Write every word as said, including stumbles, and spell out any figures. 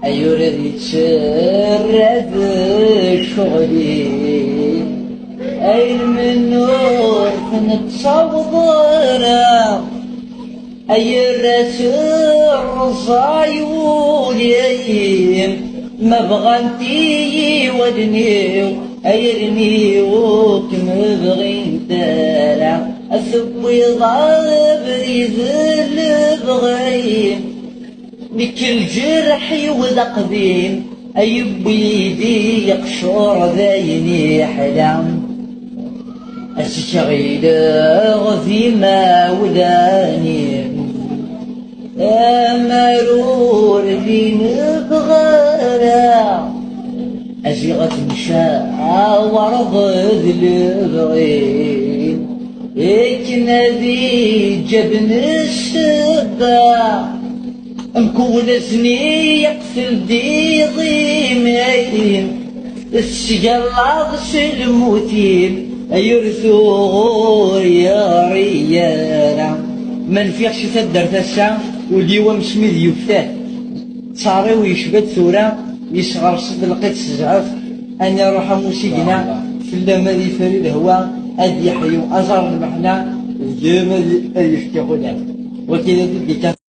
Ay ur d-yettarra d ccɣel-i, ay lmennur nettaweḍ ara. Ay arrac rẓay ul-im, ma bɣant-iyi wallen-iw, ay allen-iw ur kem-bɣint ara. A tewwiḍ abrid n lebɣi, nekk lǧerḥ-iw d aqdim, a yewwi-d i yeqcur d ayen iḥla. Ass-ik ɣileɣ d imawlan-im, amarur d inebɣa ara. Aziɣ ad temcawareḍ d lebɣi, akken ad iǧaben ssebba. Mkul ass-nni yeqtel-d iḍim-im, tesgallaḍ s lmut-im, ay ur tuɣur yeɣri ara. Ma nfiɣ si taddart ass-a, ul-iw amsmid yuftat. Ttaṛ-iw yecba-d tura, yesɣers-d lqid s zzɛef. Ad iṛuḥ am usigna, fell-am ad ifri lehwa, ad yeḥyu aẓar n lmeḥna, deg-m ad, ad yefk iɣulan. Wagi d adidika.